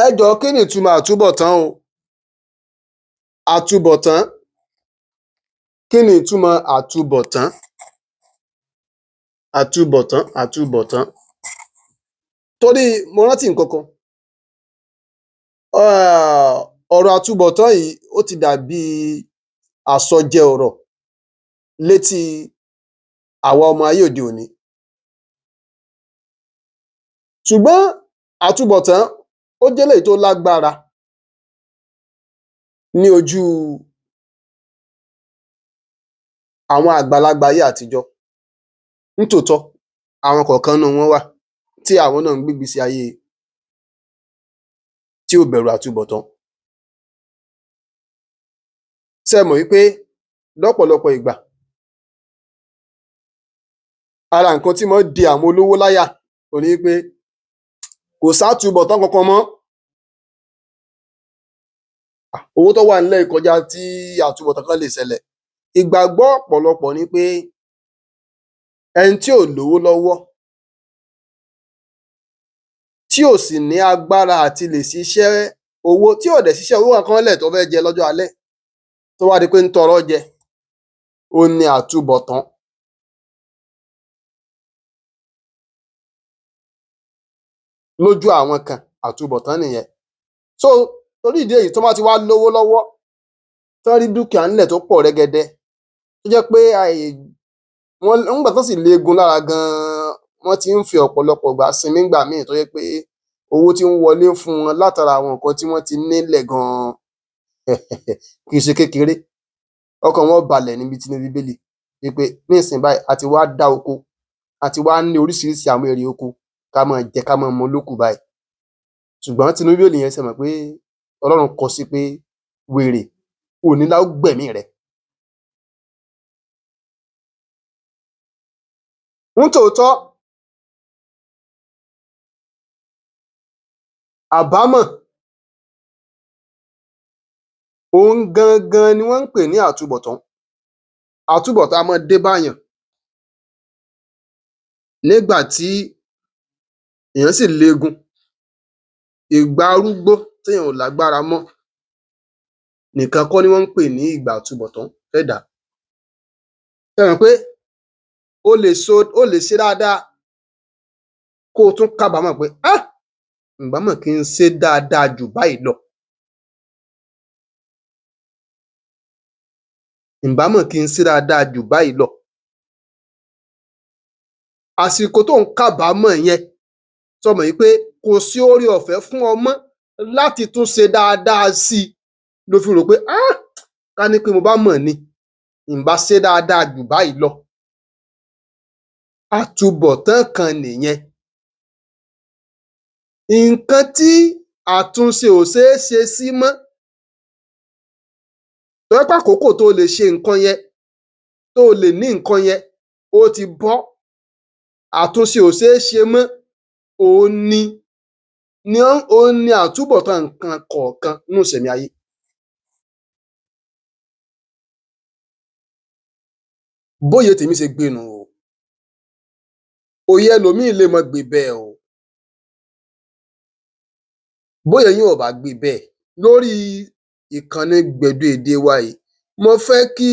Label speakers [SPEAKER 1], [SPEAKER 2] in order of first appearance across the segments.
[SPEAKER 1] Ẹ jọ̀ọ́, kí ni ìtumọ̀ àtúbọ̀tán o? Àtúbọ̀tán, kí ni ìtumọ̀ àtúbọ̀tán? Àtúbọ̀tán, àtúbọ̀tán. Torí mo rántí nǹkan kan. Ọ̀rọ̀ àtúbọ̀tán yìí, ó ti dàbí àsọjẹ ọ̀rọ̀ létí àwa ọmọ ayé òde òní. Ṣùgbọ́n àtúbọ̀tán, ó jẹ́ eléyìí tó lágbára ní ojú àwọn àgbàlagbà ayé àtijọ́. Nítòótọ́, àwọn kọ̀ọ̀kan nínú wọn wà tí àwọn náà ń gbé ìgbésí ayé tí ò bẹ̀rù àtúbọ̀tán. Ṣé ẹ mọ̀ wí pé lọ́pọ̀lọpọ̀ ìgbà, ara nǹkan tí mọ́ ń di àwọn olówó láyà òhun ni wí pé kò sátúbọ̀tán kankan mọ́. Owó tó wà ńlẹ̀ yìí kọjá tí àtúbọ̀tán kan lè ṣẹlẹ̀. Ìgbàgbọ́ ọ̀pọ̀lọpọ̀ ni pé ẹni tí ò lówó lọ́wọ́, tí ò sì ní agbára àti lè ṣiṣẹ́ owó, tí ò dẹ̀ ṣiṣẹ́ owó kankan lẹ̀ tó fẹ́ jẹ lọ́jọ́ alẹ́, tó wá di pé ń tọrọ́ jẹ, òhun ni àtúbọ̀tán. Lójú àwọn kan, àtúbọ̀tán nìyẹn. So, torí ìdí èyí, tán bá ti wá lówó lọ́wọ́, tán rí dúkìá ńlẹ̀ tó pọ̀ rẹ́gẹ́dẹ́, tó jẹ́ pé wọ́n ńgbà tán sì léegun lára gan-an, wọ́n ti ń fi ọ̀pọ̀lọpọ̀ ìgbà sinmi ńgbà míì tó jẹ́ pé owó tí ń wọlé fún wọn látara àwọn nǹkan tí wọ́n ti nílẹ̀ gan-an kìí ṣe kékeré. Ọkàn wọn ó balẹ̀ níbi tinú Bíbélì wí pé nísìnyí báyìí, a ti wá dá oko, a ti wá ní oríṣiríṣi àwọn èrè oko, ká máa jẹ ká máa mu ló kù báyìí. Ṣùgbọ́n tinú Bíbélì yẹn, ṣẹ mọ̀ pé Ọlọ́run kọ sí pé wèrè, òní la ó gbẹ̀mí rẹ. Nítòótọ́, àbámọ̀ òhun gangan ni wọ́n ń pè ní àtúbọ̀tán. Àtúbọ̀tán a máa dé báyàn nígbà tí èèyàn sì leegun, ìgbà arúgbó téèyàn ò lágbára mọ́ nìkan kọ́ ni wọ́n ń pè ní ìgbà àtúbọ̀tán fẹ́dàá. Ṣẹ mọ̀ pé o lè ṣe dáadáa kó o tún kábàámọ̀ pé ǹ bá mọ̀ kí n ṣe dáadáa jù báyìí lọ. Ǹ bá mọ̀ kí n ṣe dáadáa jù báyìí lọ. Àsìkò tó ń kábàámọ̀ yẹn, ṣo mọ̀ wí pé kò sí oore ọ̀fẹ́ fún ọ mọ́ láti tún ṣe dáadáa sí i lo fi rò pé ká ní pé mo bá mọ̀ ni, ǹ bá ṣe dáadáa jù báyìí lọ. Àtúbọ̀tán kan nìyẹn. Nǹkan tí àtúnṣe ò ṣeé ṣe sí mọ́, tó jẹ́ pé àkókò tó o lè ṣe nǹkan yẹn, tó o lè ní nǹkan yẹn, ó ti bọ́, àtúnṣe ò ṣeé ṣe mọ́, òhun ni òhun ni àtúbọ̀tán nǹkan kọ̀ọ̀kan nínú ìṣẹ̀mí ayé. Bóye tèmi ṣe gbé nùu o. Òye ẹlòmíì lè má gbé bẹ́ẹ̀ o. Bóye yín ò bá gbé bẹ́ẹ̀, lórí ìkànnì Gbẹ̀du Èdè wa yìí, mo fẹ́ kí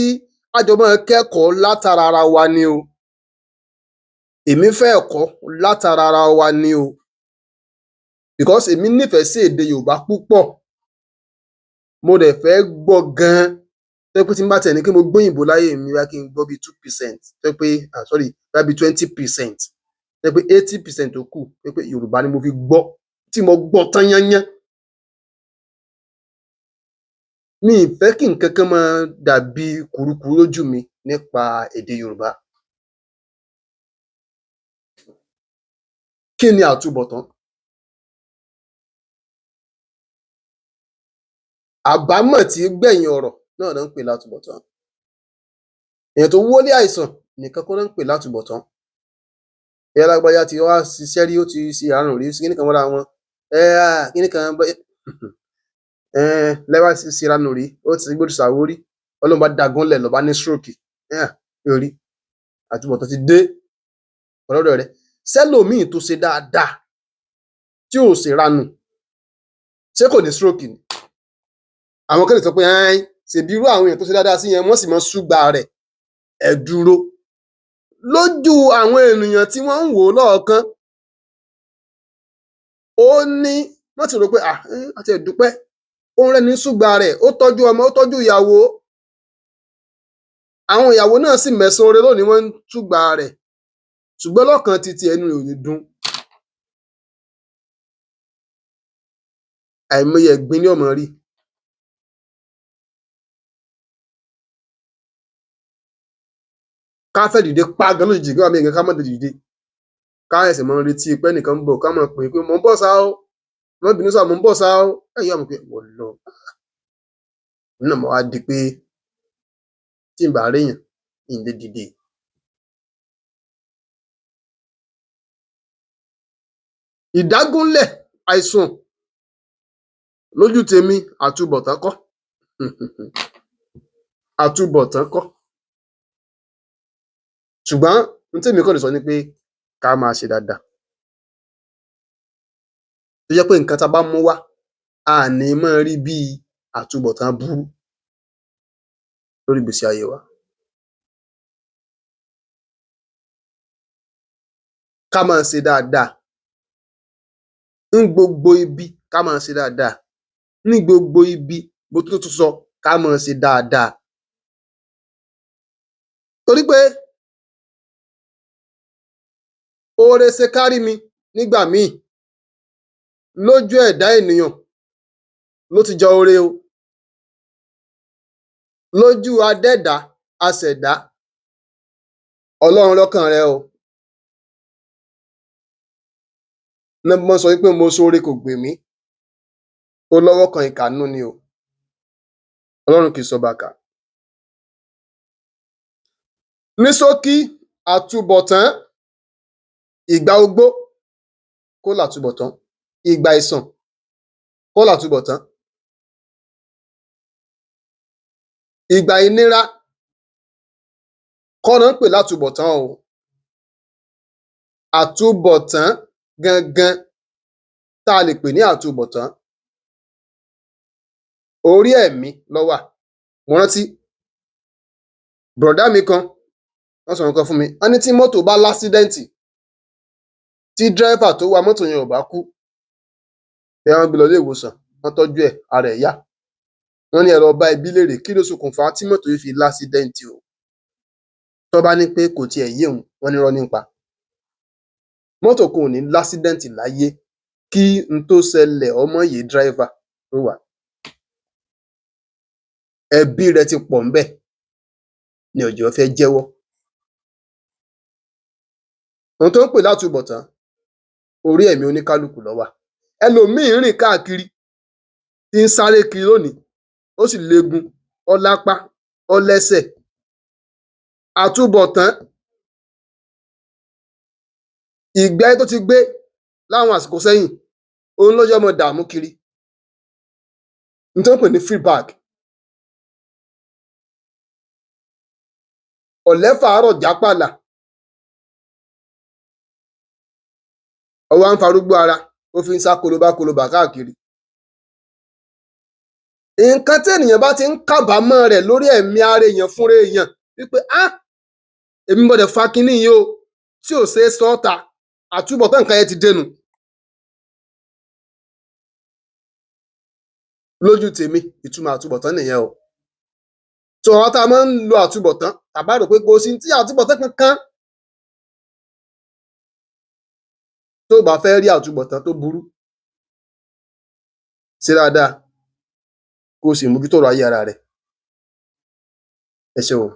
[SPEAKER 1] á jọ máa kẹ́kọ̀ọ́ látara ara wa ni o. Èmi fẹ́ ẹ̀kọ́ látara ara wa ni o. Because èmi nífẹ̀ẹ́ sí èdè Yorùbá púpọ̀. Mo dẹ̀ fẹ́ gbọ́ gan-an. Tó jẹ́ pé tí n bá tiẹ̀ ní kí mo gbóyìnbó láyé mi, bóyá kí n gbọ́ bí 2%, tó jẹ́ pé, sorry, bóyá bí 20%, tó jẹ́ pé 80% tó kù, tó jẹ́ pé Yorùbá ni mo fi gbọ́, tí mo gbọ́ tán yányán. Mi ì fẹ́ kí nǹkan kan máa dàbí kùrukùru lójú mi nípa èdè Yorùbá. Kí ni àtúbọ̀tán? Àbámọ̀ tí gbẹ̀yìn ọ̀rọ̀ náà ná ń pè látúbọ̀tán. Èèyàn tó wólé àìsàn nìkan kọ́ ná ń pè látúbọ̀tán. Bóyá lágbájá ti wá ṣiṣẹ́ rí, ó ti ṣe ìranù rí, kíní kan mọ́ra wọn. Kíní kan lágbájá ti ṣe ìranù rí, ó ti ṣe ṣàwo rí, Ọlọ́run bá dá a gúnlẹ̀ ló bá ní stroke. Ó rí, àtúbọ̀tán ti dé lọ́dọ̀ rẹ̀. Sẹ́lòmíì tó ṣe dáadáa tí ò ṣèranù, Ṣé kò ní stroke ni? Àwọn kan lè sọ pé ẹ́n ṣèbí irú àwọn èèyàn tó ṣe dáadáa sí yẹn, wọ́n sì máa ṣúgbà rẹ̀. Ẹ dúró. Lójú àwọn ènìyàn tí wọ́n ń wò ó lọ́ọ̀ọ́kán, ó ní wọ́n ti rò pé à àti ẹ̀dúpẹ́, ó ń rẹ́ni ṣúgbà rẹ̀, ó tọ́jú ọmọ, ó tọ́jú ìyàwó. Àwọn ìyàwó náà sì mẹ̀sán oore lónìí, wọ́n ń ṣúgbà rẹ̀. Ṣùgbọ́n lọ́kàn titi ẹnu rẹ̀ ò ní dùn. Àìmọye ẹ̀gbin ni ó máa rí. Ká fẹ́ dìde pa gan lójijì kí wàá mi ká má lè dìde. Ká ẹsẹ̀ máa retí pé ẹnìkan ń bọ̀, ká máa pè é pé mò ń bọ̀ sá o, má bínú sá, mò ń bọ̀ sá o. Ẹ yá mọ̀ pé wọ́n lọ. Nínú àmọ́ wá di pé tí n bá réyàn, n lè dìde. Ìdágúnlẹ̀ àìsùn lójú tèmi, àtúbọ̀tán kọ́. Àtúbọ̀tán kọ́. Ṣùgbọ́n n tèmi kàn lè sọ ni pé ká máa ṣe dáadáa. Tó jẹ́ pé nǹkan tá a bá mú wá, a ní máa rí bíi àtúbọ̀tán burú lórí ìgbésí ayé wa. Ká máa ṣe dáadáa. Ní gbogbo ibi, ká máa ṣe dáadáa. Ní gbogbo ibi, mo tún tún sọ, ká máa ṣe dáadáa. Torí pé oore ṣe kárí mi nígbà míì lójú ẹ̀dá ènìyàn ló ti jọ oore o. Lójú adẹ́dàá aṣẹ̀dá, Ọlọ́run lọ́kàn rẹ o. Ná mọ́ sọ wípé mo ṣoore kò gbè mí. Ó lọ́wọ́ kan ìkà nínú ni o. Ọlọ́run kì í ṣọba ìkà. Ní ṣókí, àtúbọ̀tán ìgbà ogbó kó làtúbọ̀tán, ìgbà àìsàn kó làtúbọ̀tán, ìgbà ìnira kọ́ ná ń pè látúbọ̀tán o. Àtúbọ̀tán gangan tá a lè pè ní àtúbọ̀tán, orí ẹ̀mí ló wà. Mo rántí bùrọ̀dá mi kan, wọ́n sọ nǹkan fún mi. Wọ́n ní tí mọ́tò bá lásídẹ́ǹtì, tí dírẹ́fà tó wa mọ́tò yẹn ò bá kú, bóyá wọ́n gbé lọ ilé ìwòsàn, wọ́n tọ́jú ẹ̀, ara ẹ̀ yá. Wọ́n ní ẹ lọ bá ẹbí léèrè kí ló ṣokùnfà tí mọ́tò yìí fi lásídẹ́ǹtì o. Tó bá ní pé kò tiẹ̀ yé òun, wọ́n ní irọ́ ní ń pa. Mọ́tò kan ò ní lásídẹ́ǹtì láyé kí n tó ṣẹlẹ̀ ọmọ yé dírẹ́fà tó wà. Ẹbí rẹ̀ ti pọ̀ ńbẹ̀ ni ò jẹ́ ó fẹ́ jẹ́wọ́. Ohun tó ń pè látúbọ̀tán, orí ẹ̀mí oníkálukú ló wà. Ẹlòmíì ń rìn káàkiri, tí ń sáré kiri lónìí, ó sì léegun, ó lápá, ó lẹ́sẹ̀. Àtúbọ̀tán ìgbé ayé tó ti gbé láwọn àsìkò sẹ́yìn, òun ló jẹ́ ó máa dààmú kiri. N tó ń pè ní feedback. Ọ̀lẹ́ fàárọ̀ jápàlà. Ó wá ń farúgbó ara, ó fi ń sá kolobá kolobà káàkiri. Nǹkan tí ènìyàn bá ti ń kábàámọ̀ rẹ̀ lórí ẹ̀mí ara èèyàn fúnra èèyàn wípé á èmi gbọ́dọ̀ fa kinní yìí o, tí ò ṣeé sọ ọ́ ta, àtúbọ̀tán nǹkan yẹn ti dénú. Lójú tèmi, ìtumọ̀ àtúbọ̀tán nìyẹn o. So àwa tá a máa ń lo àtúbọ̀tán, tàbá rò pé kò sí tí àtúbọ̀tán kankan. Tó o bá fẹ́ rí àtúbọ̀tán tó burú, ṣe dáadáa, kó o sì mójútó ọ̀rọ̀ ayé ara rẹ. Ẹ ṣé o.